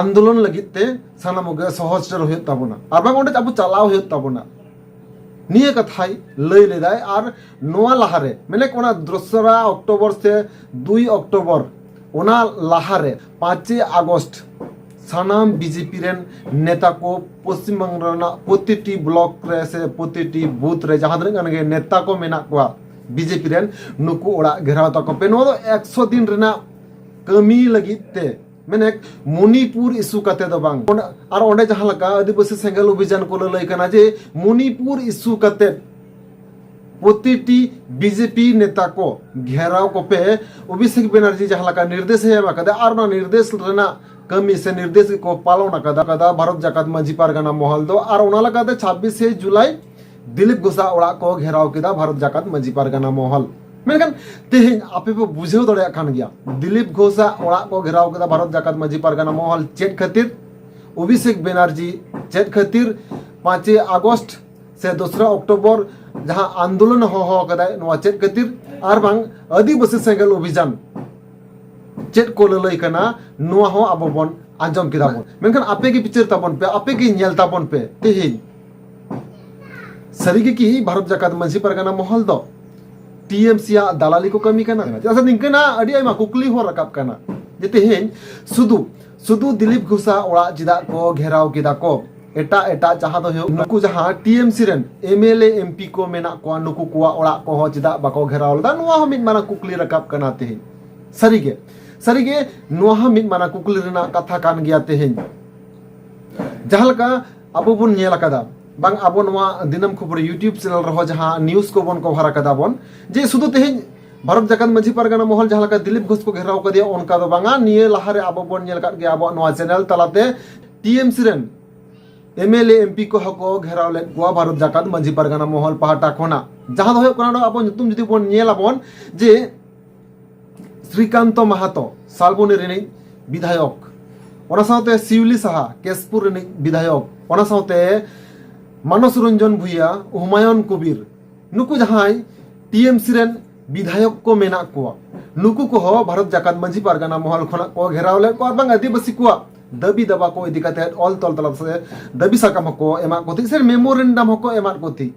ᱟᱱᱫᱳᱞᱚᱱ ᱞᱟᱹᱜᱤᱫ ᱛᱮ ᱥᱟᱱᱟᱢ ᱠᱚᱜᱮ ᱥᱚᱦᱚᱥᱴᱮᱨ ᱦᱩᱭᱩᱜ ᱛᱟᱵᱚᱱᱟ, ᱟᱨ ᱵᱟᱝ ᱚᱸᱰᱮ ᱟᱵᱚ ᱪᱟᱞᱟᱣ ᱦᱩᱭᱩᱜ ᱛᱟᱵᱚᱱᱟ᱾ ᱱᱤᱭᱟᱹ ᱠᱟᱛᱷᱟᱭ ᱞᱟᱹᱭ ᱞᱮᱫᱟᱭ᱾ ᱟᱨ ᱱᱚᱣᱟ ᱞᱟᱦᱟᱨᱮ, ᱢᱟᱱᱮ ᱚᱱᱟ ᱫᱚᱥᱨᱟ ᱚᱠᱴᱳᱵᱚᱨ ᱥᱮ ᱫᱩᱭ ᱚᱠᱴᱳᱵᱚᱨ, ᱚᱱᱟ ᱞᱟᱦᱟᱨᱮ ᱯᱟᱸᱪᱮᱭ ᱟᱜᱚᱥᱴ ᱥᱟᱱᱟᱢ ᱵᱤᱡᱮᱯᱤ ᱨᱮᱱ ᱱᱮᱛᱟ ᱠᱚ ᱯᱚᱥᱪᱤᱢ ᱵᱟᱝᱞᱟ ᱨᱮᱱᱟᱜ ᱯᱨᱚᱛᱤᱴᱤ ᱵᱞᱚᱠ ᱨᱮ ᱥᱮ ᱯᱨᱚᱛᱤᱴᱤ ᱵᱩᱛᱷ ᱨᱮ ᱡᱟᱦᱟᱸ ᱛᱤᱱᱟᱹᱜ ᱜᱟᱱ ᱜᱮ ᱱᱮᱛᱟ ᱠᱚ ᱢᱮᱱᱟᱜ ᱠᱚᱣᱟ ᱵᱤᱡᱮᱯᱤ ᱨᱮᱱ, ᱱᱩᱠᱩ ᱚᱲᱟᱜ ᱜᱷᱮᱨᱟᱣ ᱛᱟᱠᱚ ᱯᱮ᱾ ᱱᱚᱣᱟ ᱫᱚ ᱮᱠᱥᱚ ᱫᱤᱱ ᱨᱮᱱᱟᱜ ᱠᱟᱹᱢᱤ ᱞᱟᱹᱜᱤᱫ ᱛᱮ ᱢᱮᱱᱮᱠ ᱢᱚᱱᱤᱯᱩᱨ ᱤᱥᱩ ᱠᱟᱛᱮ ᱫᱚ ᱵᱟᱝ᱾ ᱚᱱ-, ᱟᱨ ᱚᱸᱰᱮ ᱡᱟᱦᱟᱸ ᱞᱮᱠᱟ ᱟᱹᱫᱤᱵᱟᱹᱥᱤ ᱥᱮᱸᱜᱮᱞ ᱚᱵᱷᱤᱡᱟᱱ ᱠᱚ ᱞᱟᱹᱞᱟᱹᱭ ᱠᱟᱱᱟ ᱡᱮ ᱢᱚᱱᱤᱯᱩᱨ ᱤᱥᱩ ᱠᱟᱛᱮ ᱯᱨᱚᱛᱤᱴᱤ ᱵᱤᱡᱮᱯᱤ ᱱᱮᱛᱟ ᱠᱚ ᱜᱷᱮᱨᱟᱣ ᱠᱚᱯᱮ, ᱚᱵᱷᱤᱥᱮᱠ ᱵᱮᱱᱟᱨᱡᱤ ᱡᱟᱦᱟᱸ ᱞᱮᱠᱟ ᱱᱤᱨᱫᱮᱥ ᱮ ᱮᱢ ᱟᱠᱟᱫᱟ ᱟᱨ ᱚᱱᱟ ᱱᱤᱨᱫᱮᱥ ᱨᱮᱱᱟᱜ ᱠᱟᱹᱢᱤ ᱥᱮ ᱱᱤᱨᱫᱮᱥ ᱜᱮᱠᱚ ᱯᱟᱞᱚᱱ ᱟᱠᱟᱫᱟ, ᱟᱠᱟᱫᱟ ᱵᱷᱟᱨᱚᱛ ᱡᱟᱠᱟᱛ ᱢᱟᱹᱡᱷᱤ ᱯᱟᱨᱜᱟᱱᱟ ᱢᱚᱦᱚᱞ ᱫᱚ᱾ ᱟᱨ ᱚᱱᱟ ᱞᱮᱠᱟᱛᱮ ᱪᱷᱟᱵᱵᱤᱥᱮ ᱡᱩᱞᱟᱭ ᱫᱤᱞᱤᱯ ᱜᱷᱳᱥᱟᱜ ᱚᱲᱟᱜ ᱠᱚ ᱜᱷᱮᱨᱟᱣ ᱠᱮᱫᱟ ᱵᱷᱟᱨᱚᱛ ᱡᱟᱠᱟᱛ ᱢᱟᱹᱡᱷᱤ ᱯᱟᱨᱜᱟᱱᱟ ᱢᱚᱦᱚᱞ᱾ ᱢᱮᱱᱠᱷᱟᱱ ᱛᱮᱦᱮᱧ ᱟᱯᱮ ᱯᱮ ᱵᱩᱡᱷᱟᱹᱣ ᱫᱟᱲᱮᱭᱟᱜ ᱠᱟᱱ ᱜᱮᱭᱟ, ᱫᱤᱞᱤᱯ ᱜᱷᱳᱥᱟᱜ ᱚᱲᱟᱜ ᱠᱚ ᱜᱷᱮᱨᱟᱣ ᱠᱮᱫᱟ ᱵᱷᱟᱨᱚᱛ ᱡᱟᱠᱟᱛ ᱢᱟᱹᱡᱷᱤ ᱯᱟᱨᱜᱟᱱᱟ ᱢᱚᱦᱚᱞ ᱪᱮᱫ ᱠᱷᱟᱹᱛᱤᱨ? ᱚᱵᱷᱤᱥᱮᱠ ᱵᱮᱱᱟᱨᱡᱤ ᱪᱮᱫ ᱠᱷᱟᱹᱛᱤᱨ ᱯᱟᱸᱪᱮᱭ ᱟᱜᱚᱥᱴ ᱥᱮ ᱫᱚᱥᱨᱟ ᱚᱠᱴᱳᱵᱚᱨ ᱡᱟᱦᱟᱸ ᱟᱱᱫᱳᱞᱚᱱ ᱦᱚᱦᱚ ᱟᱠᱟᱫᱟᱭ, ᱱᱚᱣᱟ ᱪᱮᱫ ᱠᱷᱟᱹᱛᱤᱨ? ᱟᱨ ᱵᱟᱝ ᱟᱹᱫᱤᱵᱟᱹᱥᱤ ᱥᱮᱸᱜᱮᱞ ᱚᱵᱷᱤᱡᱟᱱ ᱪᱮᱫ ᱠᱚ ᱞᱟᱹᱞᱟᱹᱭ ᱠᱟᱱᱟ, ᱱᱚᱣᱟ ᱦᱚᱸ ᱟᱵᱚ ᱵᱚᱱ ᱟᱸᱡᱚᱢ ᱠᱮᱫᱟ ᱵᱚᱱ᱾ ᱢᱮᱱᱠᱷᱟᱱ ᱟᱯᱮ ᱜᱮ ᱵᱤᱪᱟᱹᱨ ᱛᱟᱵᱚᱱ ᱯᱮ, ᱟᱯᱮ ᱜᱮ ᱧᱮᱞ ᱛᱟᱵᱚᱱ ᱯᱮ, ᱛᱮᱦᱮᱧ ᱥᱟᱹᱨᱤ ᱜᱮ ᱠᱤ ᱵᱷᱟᱨᱚᱛ ᱡᱟᱠᱟᱛ ᱢᱟᱹᱡᱷᱤ ᱯᱟᱨᱜᱟᱱᱟ ᱢᱚᱦᱚᱞ ᱫᱚ ᱴᱤᱮᱢᱥᱤ ᱟᱜ ᱫᱟᱞᱟᱞᱤ ᱠᱚ ᱠᱟᱹᱢᱤ ᱠᱟᱱᱟ? ᱪᱮᱫᱟᱜ ᱥᱮ ᱱᱤᱝᱠᱟᱹᱱᱟᱜ ᱟᱹᱰᱤ ᱟᱭᱢᱟ ᱠᱩᱠᱞᱤ ᱦᱚᱸ ᱨᱟᱠᱟᱵ ᱠᱟᱱᱟ ᱡᱮ ᱛᱮᱦᱮᱧ ᱥᱩᱫᱷᱩ, ᱥᱩᱫᱷᱩ ᱫᱤᱞᱤᱯ ᱜᱷᱳᱥᱟᱜ ᱚᱲᱟᱜ ᱪᱮᱫᱟᱜ ᱠᱚ ᱜᱷᱮᱨᱟᱣ ᱠᱮᱫᱟ ᱠᱚ? ᱮᱴᱟᱜ ᱮᱴᱟᱜ ᱡᱟᱦᱟᱸ ᱫᱚ ᱦᱩᱭᱩᱜ ᱱᱩᱠᱩ ᱡᱟᱦᱟᱸ ᱴᱤᱮᱢᱥᱤ ᱨᱮᱱ ᱮᱢᱮᱞᱮ ᱮᱢᱯᱤ ᱠᱚ ᱢᱮᱱᱟᱜ ᱠᱚᱣᱟ, ᱱᱩᱠᱩ ᱠᱚᱣᱟᱜ ᱚᱲᱟᱜ ᱠᱚᱦᱚᱸ ᱪᱮᱫᱟᱜ ᱵᱟᱠᱚ ᱜᱷᱮᱨᱟᱣ ᱞᱮᱫᱟ? ᱱᱚᱣᱟ ᱦᱚᱸ ᱢᱤᱫ ᱢᱟᱨᱟᱝ ᱠᱩᱠᱞᱤ ᱨᱟᱠᱟᱵ ᱠᱟᱱᱟ ᱛᱮᱦᱮᱧ᱾ ᱥᱟᱹᱨᱤᱜᱮ, ᱥᱟᱹᱨᱤᱜᱮ ᱱᱚᱣᱟ ᱦᱚᱸ ᱢᱤᱫ ᱢᱟᱨᱟᱝ ᱠᱩᱠᱞᱤ ᱨᱮᱱᱟᱜ ᱠᱟᱛᱷᱟ ᱠᱟᱱ ᱜᱮᱭᱟ ᱛᱮᱦᱮᱧ᱾ ᱡᱟᱦᱟᱸ ᱞᱮᱠᱟ ᱟᱵᱚ ᱵᱚᱱ ᱧᱮᱞ ᱟᱠᱟᱫᱟ, ᱵᱟᱝ ᱟᱵᱚ ᱱᱚᱣᱟ ᱫᱤᱱᱟᱹᱢ ᱠᱷᱚᱵᱚᱨ YouTube ᱪᱮᱱᱮᱞ ᱨᱮᱦᱚᱸ ᱡᱟᱦᱟᱸ ᱱᱤᱭᱩᱡᱽ ᱠᱚᱵᱚᱱ ᱠᱚᱵᱷᱟᱨ ᱟᱠᱟᱫᱟ ᱵᱚᱱ, ᱡᱮ ᱥᱩᱫᱷᱩ ᱛᱮᱦᱮᱧ ᱵᱷᱟᱨᱚᱛ ᱡᱟᱠᱟᱛ ᱢᱟᱹᱡᱷᱤ ᱯᱟᱨᱜᱟᱱᱟ ᱢᱚᱦᱚᱞ ᱡᱟᱦᱟᱸ ᱞᱮᱠᱟ ᱫᱤᱞᱤᱯ ᱜᱷᱳᱥ ᱠᱚ ᱜᱷᱮᱨᱟᱣ ᱠᱟᱫᱮᱭᱟ, ᱚᱱᱠᱟ ᱫᱚ ᱵᱟᱝᱟ᱾ ᱱᱤᱭᱟᱹ ᱞᱟᱦᱟᱨᱮ ᱟᱵᱚ ᱵᱚᱱ ᱧᱮᱞ ᱟᱠᱟᱫ ᱜᱮᱭᱟ ᱟᱵᱚᱣᱟᱜ ᱱᱚᱣᱟ ᱪᱮᱱᱮᱞ ᱛᱟᱞᱟᱛᱮ ᱴᱤᱮᱢᱥᱤ ᱨᱮᱱ ᱮᱢᱮᱞᱮ ᱮᱢᱯᱤ ᱠᱚᱦᱚᱸ ᱠᱚ ᱜᱷᱮᱨᱟᱣ ᱞᱮᱫ ᱠᱚᱣᱟ ᱵᱷᱟᱨᱚᱛ ᱡᱟᱠᱟᱛ ᱢᱟᱹᱡᱷᱤ ᱯᱟᱨᱜᱟᱱᱟ ᱢᱚᱦᱚᱞ ᱯᱟᱦᱴᱟ ᱠᱷᱚᱱᱟᱜ᱾ ᱡᱟᱦᱟᱸ ᱫᱚ ᱦᱩᱭᱩᱜ ᱠᱟᱱᱟ, ᱟᱵᱚ ᱧᱩᱛᱩᱢ ᱡᱩᱫᱤ ᱵᱚᱱ ᱧᱮᱞ ᱟᱵᱚᱱ ᱡᱮ ᱥᱨᱤᱠᱟᱱᱛᱚ ᱢᱟᱦᱟᱛᱚ, ᱥᱟᱞᱵᱚᱱᱤ ᱨᱤᱱᱤᱡ ᱵᱤᱫᱷᱟᱭᱚᱠ, ᱚᱱᱟ ᱥᱟᱶᱛᱮ ᱥᱤᱣᱞᱤ ᱥᱟᱦᱟ, ᱠᱮᱥᱯᱩᱨ ᱨᱤᱱᱤᱡ ᱵᱤᱫᱷᱟᱭᱚᱠ, ᱚᱱᱟ ᱥᱟᱶᱛᱮ ᱢᱟᱱᱚᱥ ᱨᱚᱧᱡᱚᱱ ᱵᱷᱩᱭᱟ, ᱦᱩᱢᱟᱭᱩᱱ ᱠᱚᱵᱤᱨ, ᱱᱩᱠᱩ ᱡᱟᱦᱟᱸᱭ ᱴᱤᱮᱢᱥᱤ ᱨᱮᱱ ᱵᱤᱫᱷᱟᱭᱚᱠ ᱠᱚ ᱢᱮᱱᱟᱜ ᱠᱚᱣᱟ, ᱱᱩᱠᱩ ᱠᱚᱦᱚᱸ ᱵᱷᱟᱨᱚᱛ ᱡᱟᱠᱟᱛ ᱢᱟᱹᱡᱷᱤ ᱯᱟᱨᱜᱟᱱᱟ ᱢᱚᱦᱚᱞ ᱠᱷᱚᱱᱟᱜ ᱠᱚ ᱜᱷᱮᱨᱟᱣ ᱞᱮᱫ ᱠᱚᱣᱟ ᱟᱨ ᱵᱟᱝ ᱟᱹᱫᱤᱵᱟᱹᱥᱤ ᱠᱚᱣᱟᱜ ᱫᱟᱹᱵᱤ ᱫᱟᱵᱟ ᱠᱚ ᱤᱫᱤ ᱠᱟᱛᱮ ᱚᱞ ᱛᱚᱞ ᱛᱟᱞᱟ ᱥᱮ ᱫᱟᱹᱵᱤ ᱥᱟᱠᱟᱢ ᱦᱚᱸᱠᱚ ᱮᱢᱟᱜ ᱠᱚ ᱛᱟᱦᱮᱸᱫ ᱥᱮ ᱢᱮᱢᱳᱨᱮᱱᱰᱟᱢ ᱦᱚᱸᱠᱚ ᱮᱢᱟᱜ ᱠᱚ ᱛᱟᱦᱮᱸᱫ᱾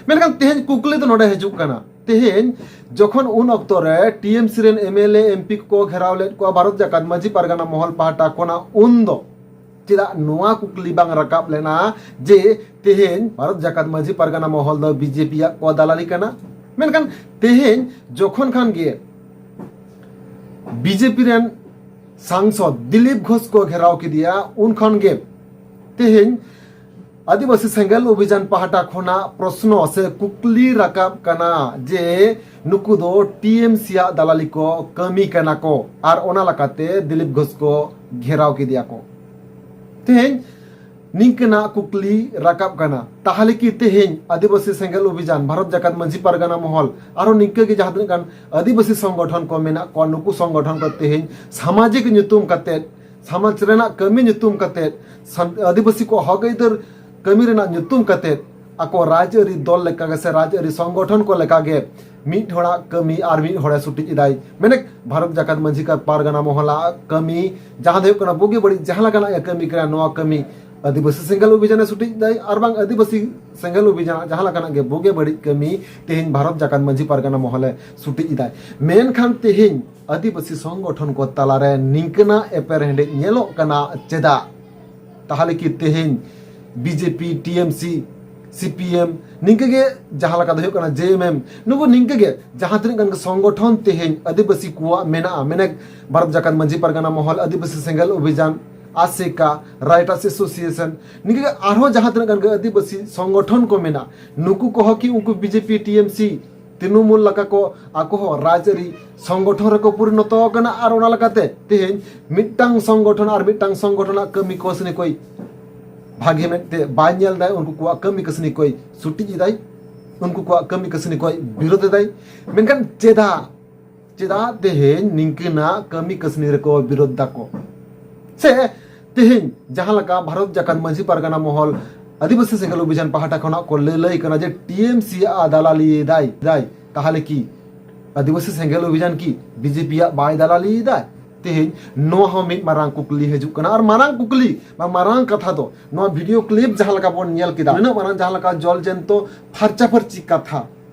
ᱢᱮᱱᱠᱷᱟᱱ ᱛᱮᱦᱮᱧ ᱠᱩᱠᱞᱤ ᱫᱚ ᱱᱚᱰᱮ ᱦᱤᱡᱩᱜ ᱠᱟᱱᱟ, ᱛᱮᱦᱮᱧ ᱡᱚᱠᱷᱚᱱ ᱩᱱ ᱚᱠᱛᱚ ᱨᱮ ᱴᱤᱮᱢᱥᱤ ᱨᱮᱱ ᱮᱢᱮᱞᱮ ᱮᱢᱯᱤ ᱠᱚᱠᱚ ᱜᱷᱮᱨᱟᱣ ᱞᱮᱫ ᱠᱚᱣᱟ ᱵᱷᱟᱨᱚᱛ ᱡᱟᱠᱟᱛ ᱢᱟᱹᱡᱷᱤ ᱯᱟᱨᱜᱟᱱᱟ ᱢᱚᱦᱚᱞ ᱯᱟᱦᱴᱟ ᱠᱷᱚᱱᱟᱜ, ᱩᱱ ᱫᱚ ᱪᱮᱫᱟᱜ ᱱᱚᱣᱟ ᱠᱩᱠᱞᱤ ᱵᱟᱝ ᱨᱟᱠᱟᱵ ᱞᱮᱱᱟ ᱡᱮ ᱛᱮᱦᱮᱧ ᱵᱷᱟᱨᱚᱛ ᱡᱟᱠᱟᱛ ᱢᱟᱹᱡᱷᱤ ᱯᱟᱨᱜᱟᱱᱟ ᱢᱚᱦᱚᱞ ᱫᱚ ᱵᱤᱡᱮᱯᱤ ᱭᱟᱜ ᱠᱚ ᱫᱟᱞᱟᱞᱤ ᱠᱟᱱᱟ? ᱢᱮᱱᱠᱷᱟᱱ ᱛᱮᱦᱮᱧ ᱡᱚᱠᱷᱚᱱ ᱠᱷᱟᱱ ᱜᱮ ᱵᱤᱡᱮᱯᱤ ᱨᱮᱱ ᱥᱟᱝᱥᱚᱫ ᱫᱤᱞᱤᱯ ᱜᱷᱳᱥ ᱠᱚ ᱜᱷᱮᱨᱟᱣ ᱠᱮᱫᱮᱭᱟ, ᱩᱱ ᱠᱷᱚᱱ ᱜᱮ ᱛᱮᱦᱮᱧ ᱟᱹᱫᱤᱵᱟᱹᱥᱤ ᱥᱮᱸᱜᱮᱞ ᱚᱵᱷᱤᱡᱟᱱ ᱯᱟᱦᱴᱟ ᱠᱷᱚᱱᱟᱜ ᱯᱨᱚᱥᱱᱚ ᱥᱮ ᱠᱩᱠᱞᱤ ᱨᱟᱠᱟᱵ ᱠᱟᱱᱟ ᱡᱮ ᱱᱩᱠᱩ ᱫᱚ ᱴᱤ ᱮᱢ ᱥᱤ ᱟᱜ ᱫᱟᱞᱟᱞᱤ ᱠᱚ ᱠᱟᱹᱢᱤ ᱠᱟᱱᱟ ᱠᱚ ᱟᱨ ᱚᱱᱟ ᱞᱮᱠᱟᱛᱮ ᱫᱤᱞᱤᱯ ᱜᱷᱳᱥ ᱠᱚ ᱜᱷᱮᱨᱟᱣ ᱠᱮᱫᱮᱭᱟ ᱠᱚ᱾ ᱛᱮᱦᱮᱧ ᱱᱤᱝᱠᱟᱹᱱᱟᱜ ᱠᱩᱠᱞᱤ ᱨᱟᱠᱟᱵ ᱠᱟᱱᱟ, ᱛᱟᱦᱞᱮ ᱠᱤ ᱛᱮᱦᱮᱧ ᱟᱹᱫᱤᱵᱟᱹᱥᱤ ᱥᱮᱸᱜᱮᱞ ᱚᱵᱷᱤᱡᱟᱱ, ᱵᱷᱟᱨᱚᱛ ᱡᱟᱠᱟᱛ ᱢᱟᱹᱡᱷᱤ ᱯᱟᱨᱜᱟᱱᱟ ᱢᱚᱦᱚᱞ, ᱟᱨᱦᱚᱸ ᱱᱤᱝᱠᱟᱹ ᱜᱮ ᱡᱟᱦᱟᱸ ᱛᱤᱱᱟᱹᱜ ᱜᱟᱱ ᱟᱹᱫᱤᱵᱟᱹᱥᱤ ᱥᱚᱝᱜᱚᱴᱷᱚᱱ ᱠᱚ ᱢᱮᱱᱟᱜ ᱠᱚᱣᱟ, ᱱᱩᱠᱩ ᱥᱚᱝᱜᱚᱴᱷᱚᱱ ᱠᱚ ᱛᱮᱦᱮᱧ ᱥᱟᱢᱟᱡᱤᱠ ᱧᱩᱛᱩᱢ ᱠᱟᱛᱮᱫ, ᱥᱚᱢᱟᱡᱽ ᱨᱮᱱᱟᱜ ᱠᱟᱹᱢᱤ ᱧᱩᱛᱩᱢ ᱠᱟᱛᱮᱫ, ᱥᱟᱱ-, ᱟᱹᱫᱤᱵᱟᱹᱥᱤ ᱠᱚ ᱦᱚᱠ ᱟᱹᱭᱫᱟᱹᱨ ᱠᱟᱹᱢᱤ ᱨᱮᱱᱟᱜ ᱧᱩᱛᱩᱢ ᱠᱟᱛᱮᱫ ᱟᱠᱚ ᱨᱟᱡᱽᱟᱹᱨᱤ ᱫᱚᱞ ᱞᱮᱠᱟᱜᱮ ᱥᱮ ᱨᱟᱡᱽᱟᱹᱨᱤ ᱥᱚᱝᱜᱚᱴᱷᱚᱱ ᱠᱚ ᱞᱮᱠᱟᱜᱮ ᱢᱤᱫ ᱦᱚᱲᱟᱜ ᱠᱟᱹᱢᱤ ᱟᱨ ᱢᱤᱫ ᱦᱚᱲᱮ ᱥᱩᱴᱤᱡ ᱮᱫᱟᱭ᱾ ᱢᱮᱱᱮᱠ ᱵᱷᱟᱨᱚᱛ ᱡᱟᱠᱟᱛ ᱢᱟᱹᱡᱷᱤ ᱠᱟ-, ᱯᱟᱨᱜᱟᱱᱟ ᱢᱚᱦᱚᱞᱟᱜ ᱠᱟᱹᱢᱤ ᱡᱟᱦᱟᱸ ᱫᱚ ᱦᱩᱭᱩᱜ ᱠᱟᱱᱟ ᱵᱩᱜᱤ ᱵᱟᱹᱲᱤᱡ ᱡᱟᱦᱟᱸ ᱞᱮᱠᱟᱱᱟᱜ ᱜᱮ ᱠᱟᱹᱢᱤ ᱠᱟᱱᱟ, ᱱᱚᱣᱟ ᱠᱟᱹᱢᱤ ᱟᱹᱫᱤᱵᱟᱹᱥᱤ ᱥᱮᱸᱜᱮᱞ ᱚᱵᱷᱤᱡᱟᱱᱮ ᱥᱩᱴᱤᱡ ᱮᱫᱟᱭ ᱟᱨ ᱵᱟᱝ ᱟᱹᱫᱤᱵᱟᱹᱥᱤ ᱥᱮᱸᱜᱮᱞ ᱚᱵᱷᱤᱡᱟᱱᱟᱜ ᱡᱟᱦᱟᱸ ᱞᱮᱠᱟᱱᱟᱜ ᱜᱮ ᱵᱩᱜᱤ ᱵᱟᱹᱲᱤᱡ ᱠᱟᱹᱢᱤ ᱛᱮᱦᱮᱧ ᱵᱷᱟᱨᱚᱛ ᱡᱟᱠᱟᱛ ᱢᱟᱹᱡᱷᱤ ᱯᱟᱨᱜᱟᱱᱟ ᱢᱚᱦᱚᱞᱮ ᱥᱩᱴᱤᱡ ᱮᱫᱟᱭ᱾ ᱢᱮᱱᱠᱷᱟᱱ ᱛᱮᱦᱮᱧ ᱟᱹᱫᱤᱵᱟᱹᱥᱤ ᱥᱚᱝᱜᱚᱴᱷᱚᱱ ᱠᱚ ᱛᱟᱞᱟᱨᱮ ᱱᱤᱝᱠᱟᱹᱱᱟᱜ ᱮᱯᱮᱨᱦᱮᱸᱰᱮᱡ ᱧᱮᱞᱚᱜ ᱠᱟᱱᱟ ᱪᱮᱫᱟᱜ? ᱛᱟᱦᱞᱮ ᱠᱤ ᱛᱮᱦᱮᱧ B J P, T M C, C P M, ᱱᱤᱝᱠᱟᱹ ᱜᱮ ᱡᱟᱦᱟᱸ ᱞᱮᱠᱟ ᱫᱚ ᱦᱩᱭᱩᱜ ᱠᱟᱱᱟ ᱡᱮ ᱮᱢ ᱮᱢ, ᱱᱩᱠᱩ ᱱᱤᱝᱠᱟᱹ ᱜᱮ ᱡᱟᱦᱟᱸ ᱛᱤᱱᱟᱹᱜ ᱜᱟᱱ ᱜᱮ ᱥᱚᱝᱜᱚᱴᱷᱚᱱ ᱛᱮᱦᱮᱧ ᱟᱹᱫᱤᱵᱟᱹᱥᱤ ᱠᱚᱣᱟᱜ ᱢᱮᱱᱟᱜᱼᱟ, ᱢᱮᱱᱮᱠ ᱵᱷᱟᱨᱚᱛ ᱡᱟᱠᱟᱛ ᱢᱟᱹᱡᱷᱤ ᱯᱟᱨᱜᱟᱱᱟ ᱢᱚᱦᱚᱞ, ᱟᱹᱫᱤᱵᱟᱹᱥᱤ ᱥᱮᱸᱜᱮᱞ ᱚᱵᱷᱤᱡᱟᱱ, ᱟᱥᱮᱠᱟ, ᱨᱟᱭᱴᱟᱨᱥ ᱮᱥᱳᱥᱤᱭᱮᱥᱚᱱ, ᱱᱤᱝᱠᱟᱹ ᱜᱮ ᱟᱨᱦᱚᱸ ᱡᱟᱦᱟᱸ ᱛᱤᱱᱟᱹᱜ ᱜᱟᱱ ᱜᱮ ᱟᱹᱫᱤᱵᱟᱹᱥᱤ ᱥᱚᱝᱜᱚᱴᱷᱚᱱ ᱠᱚ ᱢᱮᱱᱟᱜᱼᱟ, ᱱᱩᱠᱩ ᱠᱚᱦᱚᱸ ᱠᱤ ᱩᱱᱠᱩ B J P, T M C, Trinamool ᱞᱮᱠᱟ ᱠᱚ ᱟᱠᱚ ᱦᱚᱸ ᱨᱟᱡᱽᱟᱹᱨᱤ ᱥᱚᱝᱜᱚᱴᱷᱚᱱ ᱨᱮᱠᱚ ᱯᱚᱨᱤᱱᱚᱛᱚ ᱟᱠᱟᱱᱟ ᱟᱨ ᱚᱱᱟ ᱞᱮᱠᱟᱛᱮ ᱛᱮᱦᱮᱧ ᱢᱤᱫᱴᱟᱝ ᱥᱚᱝᱜᱚᱴᱷᱚᱱ ᱟᱨ ᱢᱤᱫᱴᱟᱝ ᱥᱚᱝᱜᱚᱴᱷᱚᱱᱟᱜ ᱠᱟᱹᱢᱤ ᱠᱟᱹᱥᱱᱤ ᱠᱚᱭ ᱵᱷᱟᱜᱮ ᱢᱮᱫ ᱛᱮ ᱵᱟᱭ ᱧᱮᱞ ᱫᱟᱭ, ᱩᱱᱠᱩ ᱠᱚᱣᱟᱜ ᱠᱟᱹᱢᱤ ᱠᱟᱹᱥᱱᱤ ᱠᱚᱭ ᱥᱩᱴᱤᱡ ᱮᱫᱟᱭ, ᱩᱱᱠᱩ ᱠᱚᱣᱟᱜ ᱠᱟᱹᱢᱤ ᱠᱟᱹᱥᱱᱤ ᱠᱚᱭ ᱵᱤᱨᱳᱫ ᱮᱫᱟᱭ᱾ ᱢᱮᱱᱠᱷᱟᱱ ᱪᱮᱫᱟᱜ, ᱪᱮᱫᱟᱜ ᱛᱮᱦᱮᱧ ᱱᱤᱝᱠᱟᱹᱱᱟᱜ ᱠᱟᱹᱢᱤ ᱠᱟᱹᱥᱱᱤ ᱨᱮᱠᱚ ᱵᱤᱨᱳᱫ ᱫᱟᱠᱚ? ᱥᱮ ᱛᱮᱦᱮᱧ ᱡᱟᱦᱟᱸ ᱞᱮᱠᱟ ᱵᱷᱟᱨᱚᱛ ᱡᱟᱠᱟᱛ ᱢᱟᱹᱡᱷᱤ ᱯᱟᱨᱜᱟᱱᱟ ᱢᱚᱦᱚᱞ ᱟᱹᱫᱤᱵᱟᱹᱥᱤ ᱥᱮᱸᱜᱮᱞ ᱚᱵᱷᱤᱡᱟᱱ ᱯᱟᱦᱴᱟ ᱠᱷᱚᱱᱟᱜ ᱠᱚ ᱞᱟᱹᱞᱟᱹᱭ ᱠᱟᱱᱟ ᱡᱮ ᱴᱤ ᱮᱢ ᱥᱤ ᱟᱜ ᱫᱟᱞᱟᱞᱤ ᱫᱟᱭ, ᱫᱟᱭ, ᱛᱟᱦᱞᱮ ᱠᱤ ᱟᱹᱫᱤᱵᱟᱹᱥᱤ ᱥᱮᱸᱜᱮᱞ ᱚᱵᱷᱤᱡᱟᱱ ᱠᱤ ᱵᱤ ᱡᱮ ᱯᱤ ᱟᱜ ᱵᱟᱭ ᱫᱟᱞᱟᱞᱤ ᱫᱟᱭ? ᱛᱮᱦᱮᱧ ᱱᱚᱣᱟ ᱦᱚᱸ ᱢᱤᱫ ᱢᱟᱨᱟᱝ ᱠᱩᱠᱞᱤ ᱦᱤᱡᱩᱜ ᱠᱟᱱᱟ᱾ ᱟᱨ ᱢᱟᱨᱟᱝ ᱠᱩᱠᱞᱤ ᱵᱟ ᱢᱟᱨᱟᱝ ᱠᱟᱛᱷᱟ ᱫᱚ ᱱᱚᱣᱟ ᱵᱷᱤᱰᱤᱭᱳ ᱠᱞᱤᱯ ᱡᱟᱦᱟᱸ ᱞᱮᱠᱟ ᱵᱚᱱ ᱧᱮᱞ ᱠᱮᱫᱟ, ᱱᱩᱱᱟᱹᱜ ᱢᱟᱨᱟᱝ ᱡᱟᱦᱟᱸ ᱞᱮᱠᱟ ᱡᱚᱞ ᱡᱮᱱᱛᱚ ᱯᱷᱟᱨᱪᱟ ᱯᱷᱟᱹᱨᱪᱤ ᱠᱟᱛᱷᱟ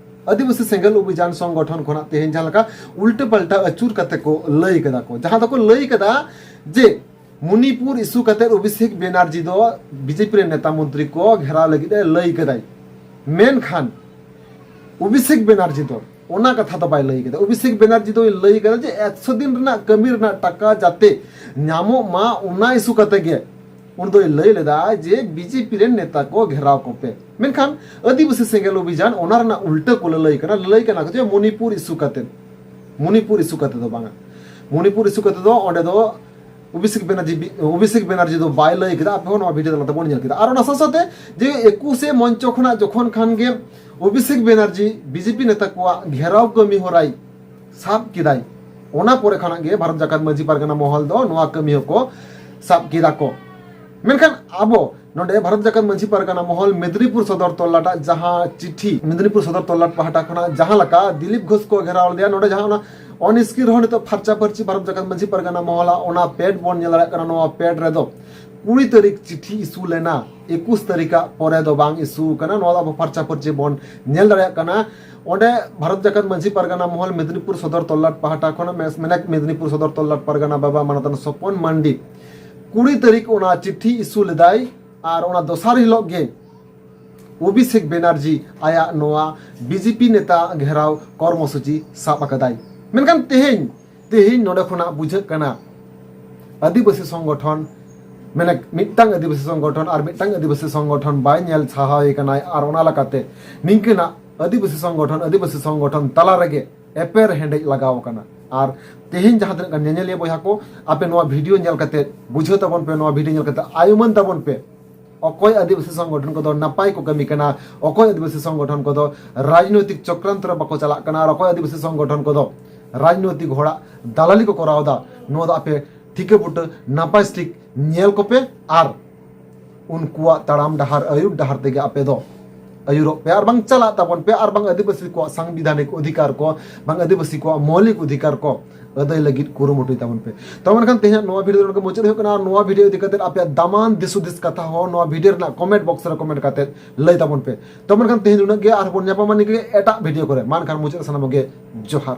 ᱟᱹᱫᱤᱵᱟᱹᱥᱤ ᱥᱮᱸᱜᱮᱞ ᱚᱵᱷᱤᱡᱟᱱ ᱥᱚᱝᱜᱚᱴᱷᱚᱱ ᱠᱷᱚᱱᱟᱜ ᱛᱮᱦᱮᱧ ᱡᱟᱦᱟᱸ ᱞᱮᱠᱟ ᱩᱞᱴᱟᱹ ᱯᱟᱞᱴᱟ ᱟᱹᱪᱩᱨ ᱠᱟᱛᱮ ᱠᱚ ᱞᱟᱹᱭ ᱠᱟᱫᱟ ᱠᱚ, ᱡᱟᱦᱟᱸ ᱫᱚᱠᱚ ᱞᱟᱹᱭ ᱠᱟᱫᱟ ᱡᱮ ᱢᱚᱱᱤᱯᱩᱨ ᱤᱥᱩ ᱠᱟᱛᱮ ᱚᱵᱷᱤᱥᱮᱠ ᱵᱮᱱᱟᱨᱡᱤ ᱫᱚ ᱵᱤ ᱡᱮ ᱯᱤ ᱨᱮᱱ ᱱᱮᱛᱟ ᱢᱚᱱᱛᱨᱤ ᱠᱚ ᱜᱷᱮᱨᱟᱣ ᱞᱟᱹᱜᱤᱫ ᱮ ᱞᱟᱹᱭ ᱠᱟᱫᱟᱭ᱾ ᱢᱮᱱᱠᱷᱟᱱ ᱚᱵᱷᱤᱥᱮᱠ ᱵᱮᱱᱟᱨᱡᱤ ᱫᱚ ᱚᱱᱟ ᱠᱟᱛᱷᱟ ᱫᱚ ᱵᱟᱭ ᱞᱟᱹᱭ ᱠᱮᱫᱟ᱾ ᱚᱵᱷᱤᱥᱮᱠ ᱵᱮᱱᱟᱨᱡᱤ ᱫᱚᱭ ᱞᱟᱹᱭ ᱠᱮᱫᱟ ᱡᱮ ᱮᱠᱥᱚ ᱫᱤᱱ ᱨᱮᱱᱟᱜ ᱠᱟᱹᱢᱤ ᱨᱮᱱᱟᱜ ᱴᱟᱠᱟ ᱡᱟᱛᱮ ᱧᱟᱢᱚᱜ ᱢᱟ, ᱚᱱᱟ ᱤᱥᱩ ᱠᱟᱛᱮ ᱜᱮ ᱩᱱᱤ ᱫᱚᱭ ᱞᱟᱹᱭ ᱞᱮᱫᱟ ᱡᱮ ᱵᱤᱡᱮᱯᱤ ᱨᱮᱱ ᱱᱮᱛᱟ ᱠᱚ ᱜᱷᱮᱨᱟᱣ ᱠᱚᱯᱮ᱾ ᱢᱮᱱᱠᱷᱟᱱ ᱟᱹᱫᱤᱵᱟᱹᱥᱤ ᱥᱮᱸᱜᱮᱞ ᱚᱵᱷᱤᱡᱟᱱ ᱚᱱᱟ ᱨᱮᱱᱟᱜ ᱩᱞᱴᱟᱹ ᱠᱚ ᱞᱟᱹᱞᱟᱹᱭ ᱠᱟᱱᱟ, ᱞᱟᱹᱞᱟᱹᱭ ᱠᱟᱱᱟ ᱠᱚ ᱡᱮ ᱢᱚᱱᱤᱯᱩᱨ ᱤᱥᱩ ᱠᱟᱛᱮ, ᱢᱚᱱᱤᱯᱩᱨ ᱤᱥᱩ ᱠᱟᱛᱮ ᱫᱚ ᱵᱟᱝᱟ᱾ ᱢᱚᱱᱤᱯᱩᱨ ᱤᱥᱩ ᱠᱟᱛᱮ ᱫᱚ ᱚᱸᱰᱮ ᱫᱚ ᱚᱵᱷᱤᱥᱮᱠ ᱵᱮᱱᱟᱨᱡᱤ ᱵᱤ- ᱚᱵᱷᱤᱥᱮᱠ ᱵᱮᱱᱟᱨᱡᱤ ᱫᱚ ᱵᱟᱭ ᱞᱟᱹᱭ ᱠᱮᱫᱟ᱾ ᱟᱯᱮ ᱦᱚᱸ ᱱᱚᱣᱟ ᱵᱷᱤᱰᱤᱭᱳ ᱛᱟᱞᱟᱛᱮ ᱵᱚᱱ ᱧᱮᱞ ᱠᱮᱫᱟ᱾ ᱟᱨ ᱚᱱᱟ ᱥᱟᱶ ᱥᱟᱶᱛᱮ ᱡᱮ ᱮᱠᱩᱥᱮ ᱢᱚᱧᱪᱚ ᱠᱷᱚᱱᱟᱜ ᱡᱚᱠᱷᱚᱱ ᱠᱷᱟᱱ ᱜᱮ ᱚᱵᱷᱤᱥᱮᱠ ᱵᱮᱱᱟᱨᱡᱤ ᱵᱤᱡᱮᱯᱤ ᱱᱮᱛᱟ ᱠᱚᱣᱟᱜ ᱜᱷᱮᱨᱟᱣ ᱠᱟᱹᱢᱤ ᱦᱚᱨᱟᱭ ᱥᱟᱵ ᱠᱮᱫᱟᱭ, ᱚᱱᱟ ᱯᱚᱨᱮ ᱠᱷᱚᱱᱟᱜ ᱜᱮ ᱵᱷᱟᱨᱚᱛ ᱡᱟᱠᱟᱛ ᱢᱟᱹᱡᱷᱤ ᱯᱟᱨᱜᱟᱱᱟ ᱢᱚᱦᱚᱞ ᱫᱚ ᱱᱚᱣᱟ ᱠᱟᱹᱢᱤ ᱦᱚᱸᱠᱚ ᱥᱟᱵ ᱠᱮᱫᱟ ᱠᱚ᱾ ᱢᱮᱱᱠᱷᱟᱱ ᱟᱵᱚ ᱱᱚᱰᱮ ᱵᱷᱟᱨᱚᱛ ᱡᱟᱠᱟᱛ ᱢᱟᱹᱡᱷᱤ ᱯᱟᱨᱜᱟᱱᱟ ᱢᱚᱦᱚᱞ ᱢᱮᱫᱽᱱᱤᱯᱩᱨ ᱥᱚᱫᱚᱨ ᱛᱚᱞᱞᱟᱴᱟᱜ ᱡᱟᱦᱟᱸ ᱪᱤᱴᱷᱤ, ᱢᱮᱫᱽᱱᱤᱯᱩᱨ ᱥᱚᱫᱚᱨ ᱛᱚᱞᱞᱟᱴ ᱯᱟᱦᱴᱟ ᱠᱷᱚᱱᱟᱜ ᱡᱟᱦᱟᱸ ᱞᱮᱠᱟ ᱫᱤᱞᱤᱯ ᱜᱷᱳᱥ ᱠᱚ ᱜᱷᱮᱨᱟᱣ ᱞᱮᱫᱮᱭᱟ, ᱱᱚᱰᱮ ᱡᱟᱦᱟᱸ ᱚᱱᱟ ᱚᱱ ᱥᱠᱨᱤᱱ ᱨᱮᱦᱚᱸ ᱱᱤᱛᱚᱜ ᱯᱷᱟᱨᱪᱟ ᱯᱷᱟᱹᱨᱪᱤ ᱵᱷᱟᱨᱚᱛ ᱡᱟᱠᱟᱛ ᱢᱟᱹᱡᱷᱤ ᱯᱟᱨᱜᱟᱱᱟ ᱢᱚᱦᱚᱞᱟᱜ ᱚᱱᱟ ᱯᱮᱰ ᱵᱚᱱ ᱧᱮᱞ ᱫᱟᱲᱮᱭᱟᱜ ᱠᱟᱱᱟ᱾ ᱱᱚᱣᱟ ᱯᱮᱰ ᱨᱮᱫᱚ ᱠᱩᱲᱤ ᱛᱟᱹᱨᱤᱠᱷ ᱪᱤᱴᱷᱤ ᱤᱥᱩ ᱞᱮᱱᱟ, ᱮᱠᱩᱥ ᱛᱟᱹᱨᱤᱠᱷᱟᱜ ᱯᱚᱨᱮ ᱫᱚ ᱵᱟᱝ ᱤᱥᱩ ᱠᱟᱱᱟ᱾ ᱱᱚᱣᱟ ᱫᱚ ᱟᱵᱚ ᱯᱷᱟᱨᱪᱟ ᱯᱷᱟᱹᱨᱪᱤ ᱵᱚᱱ ᱧᱮᱞ ᱫᱟᱲᱮᱭᱟᱜ ᱠᱟᱱᱟ᱾ ᱚᱸᱰᱮ ᱵᱷᱟᱨᱚᱛ ᱡᱟᱠᱟᱛ ᱢᱟᱹᱡᱷᱤ ᱯᱟᱨᱜᱟᱱᱟ ᱢᱚᱦᱚᱞ ᱢᱮᱫᱽᱱᱤᱯᱩᱨ ᱥᱚᱫᱚᱨ ᱛᱚᱞᱞᱟᱴ ᱯᱟᱦᱴᱟ ᱠᱷᱚᱱ ᱢᱮᱥ-, ᱢᱮᱱᱮᱠ ᱢᱮᱫᱽᱱᱤᱯᱩᱨ ᱥᱚᱫᱚᱨ ᱛᱚᱞᱞᱟᱴ ᱯᱟᱨᱜᱟᱱᱟ ᱵᱟᱵᱟ ᱢᱟᱱᱚᱛᱟᱱ ᱥᱚᱯᱚᱱ ᱢᱟᱱᱰᱤ ᱠᱩᱲᱤ ᱛᱟᱹᱨᱤᱠᱷ ᱚᱱᱟ ᱪᱤᱴᱷᱤ ᱤᱥᱩ ᱞᱮᱫᱟᱭ᱾ ᱟᱨ ᱚᱱᱟ ᱫᱚᱥᱟᱨ ᱦᱤᱞᱳᱜ ᱜᱮ ᱚᱵᱷᱤᱥᱮᱠ ᱵᱮᱱᱟᱨᱡᱤ ᱟᱭᱟᱜ ᱱᱚᱣᱟ ᱵᱤᱡᱮᱯᱤ ᱱᱮᱛᱟ ᱜᱷᱮᱨᱟᱣ ᱠᱚᱨᱢᱚᱥᱩᱪᱤ ᱥᱟᱵ ᱟᱠᱟᱫᱟᱭ᱾ ᱢᱮᱱᱠᱷᱟᱱ ᱛᱮᱦᱮᱧ, ᱛᱮᱦᱮᱧ ᱱᱚᱰᱮ ᱠᱷᱚᱱᱟᱜ ᱵᱩᱡᱷᱟᱹᱜ ᱠᱟᱱᱟ, ᱟᱹᱫᱤᱵᱟᱹᱥᱤ ᱥᱚᱝᱜᱚᱴᱷᱚᱱ, ᱢᱟᱱᱮ ᱢᱤᱫᱴᱟᱝ ᱟᱹᱫᱤᱵᱟᱹᱥᱤ ᱥᱚᱝᱜᱚᱴᱷᱚᱱ ᱟᱨ ᱢᱤᱫᱴᱟᱝ ᱟᱹᱫᱤᱵᱟᱹᱥᱤ ᱥᱚᱝᱜᱚᱴᱷᱚᱱ ᱵᱟᱭ ᱧᱮᱞ ᱥᱟᱦᱟᱣ ᱠᱟᱱᱟᱭ᱾ ᱟᱨ ᱚᱱᱟ ᱞᱮᱠᱟᱛᱮ ᱱᱤᱝᱠᱟᱹᱱᱟᱜ ᱟᱹᱫᱤᱵᱟᱹᱥᱤ ᱥᱚᱝᱜᱚᱴᱷᱚᱱ, ᱟᱹᱫᱤᱵᱟᱹᱥᱤ ᱥᱚᱝᱜᱚᱴᱷᱚᱱ ᱛᱟᱞᱟ ᱨᱮᱜᱮ ᱮᱯᱮᱨ ᱦᱮᱸᱰᱮᱡ ᱞᱟᱜᱟᱣ ᱟᱠᱟᱱᱟ᱾ ᱟᱨ ᱛᱮᱦᱮᱧ ᱡᱟᱦᱟᱸ ᱛᱤᱱᱟᱹᱜ ᱜᱟᱱ ᱧᱮᱧᱮᱞᱤᱭᱟᱹ ᱵᱚᱭᱦᱟ ᱠᱚ, ᱟᱯᱮ ᱱᱚᱣᱟ ᱵᱷᱤᱰᱤᱭᱳ ᱧᱮᱞ ᱠᱟᱛᱮ ᱵᱩᱡᱷᱟᱹᱣ ᱛᱟᱵᱚᱱ ᱯᱮ, ᱱᱚᱣᱟ ᱵᱷᱤᱰᱤᱭᱳ ᱧᱮᱞ ᱠᱟᱛᱮ ᱟᱭᱩᱢᱟᱹᱱ ᱛᱟᱵᱚᱱ ᱯᱮ, ᱚᱠᱚᱭ ᱟᱹᱫᱤᱵᱟᱹᱥᱤ ᱥᱚᱝᱜᱚᱴᱷᱚᱱ ᱠᱚᱫᱚ ᱱᱟᱯᱟᱭ ᱠᱚ ᱠᱟᱹᱢᱤ ᱠᱟᱱᱟ, ᱚᱠᱚᱭ ᱟᱹᱫᱤᱵᱟᱹᱥᱤ ᱥᱚᱝᱜᱚᱴᱷᱚᱱ ᱠᱚᱫᱚ ᱨᱟᱡᱽᱱᱳᱭᱛᱤᱠ ᱪᱚᱠᱨᱟᱱᱛᱚ ᱨᱮ ᱵᱟᱠᱚ ᱪᱟᱞᱟᱜ ᱠᱟᱱᱟ, ᱟᱨ ᱚᱠᱚᱭ ᱟᱹᱫᱤᱵᱟᱹᱥᱤ ᱥᱚᱝᱜᱚᱴᱷᱚᱱ ᱠᱚᱫᱚ ᱨᱟᱡᱽᱱᱳᱭᱛᱤᱠ ᱦᱚᱲᱟᱜ ᱫᱟᱞᱟᱞᱤ ᱠᱚ ᱠᱚᱨᱟᱣ ᱮᱫᱟ, ᱱᱚᱣᱟ ᱫᱚ ᱟᱯᱮ ᱴᱷᱤᱠᱟᱹ ᱵᱩᱴᱟᱹ ᱱᱟᱯᱟᱭ ᱥᱴᱤᱠ ᱧᱮᱞ ᱠᱚᱯᱮ ᱟᱨ ᱩᱱᱠᱩᱣᱟᱜ ᱛᱟᱲᱟᱢ ᱰᱟᱦᱟᱨ, ᱟᱹᱭᱩᱨ ᱰᱟᱦᱟᱨ ᱛᱮᱜᱮ ᱟᱯᱮ ᱫᱚ ᱟᱹᱭᱩᱨᱚᱜ ᱯᱮ ᱟᱨ ᱵᱟᱝ ᱪᱟᱞᱟᱜ ᱛᱟᱵᱚᱱ ᱯᱮ ᱟᱨ ᱵᱟᱝ ᱟᱹᱫᱤᱵᱟᱹᱥᱤ ᱠᱚᱣᱟᱜ ᱥᱟᱝᱵᱤᱫᱷᱟᱱᱤᱠ ᱚᱫᱷᱤᱠᱟᱨ ᱠᱚ, ᱵᱟᱝ ᱟᱹᱫᱤᱵᱟᱹᱥᱤ ᱠᱚᱣᱟᱜ ᱢᱳᱣᱞᱤᱠ ᱚᱫᱷᱤᱠᱟᱨ ᱠᱚ ᱟᱹᱫᱟᱹᱭ ᱞᱟᱹᱜᱤᱫ ᱠᱩᱨᱩᱢᱩᱴᱩᱭ ᱛᱟᱵᱚᱱ ᱯᱮ᱾ ᱛᱚ ᱢᱮᱱᱠᱷᱟᱱ ᱛᱮᱦᱮᱧᱟᱜ ᱱᱚᱣᱟ ᱵᱷᱤᱰᱤᱭᱳ ᱫᱚ ᱱᱚᱰᱮ ᱜᱮ ᱢᱩᱪᱟᱹᱫ ᱦᱩᱭᱩᱜ ᱠᱟᱱᱟ᱾ ᱟᱨ ᱱᱚᱣᱟ ᱵᱷᱤᱰᱤᱭᱳ ᱤᱫᱤ ᱠᱟᱛᱮ ᱟᱯᱮᱭᱟᱜ ᱫᱟᱢᱟᱱ ᱫᱤᱥ ᱦᱩᱫᱤᱥ ᱠᱟᱛᱷᱟ ᱦᱚᱸ ᱱᱚᱣᱟ ᱵᱷᱤᱰᱤᱭᱳ ᱨᱮᱱᱟᱜ ᱠᱚᱢᱮᱱᱴ ᱵᱚᱠᱥ ᱨᱮ ᱠᱚᱢᱮᱱᱴ ᱠᱟᱛᱮ ᱞᱟᱹᱭ ᱛᱟᱵᱚᱱ ᱯᱮ᱾ ᱛᱚ ᱢᱮᱱᱠᱷᱟᱱ ᱛᱮᱦᱮᱧ ᱩᱱᱟᱹᱜ ᱜᱮ, ᱟᱨᱦᱚᱸ ᱵᱚᱱ ᱧᱟᱯᱟᱢᱟ ᱱᱤᱝᱠᱟᱹ ᱜᱮ ᱮᱴᱟᱜ ᱵᱷᱤᱰᱤᱭᱳ ᱠᱚᱨᱮ᱾ ᱢᱟ ᱮᱱᱠᱷᱟᱱ ᱢᱩᱪᱟᱹᱫ ᱨᱮ ᱥᱟᱱᱟᱢ ᱠᱚᱜᱮ ᱡᱚᱦᱟᱨ᱾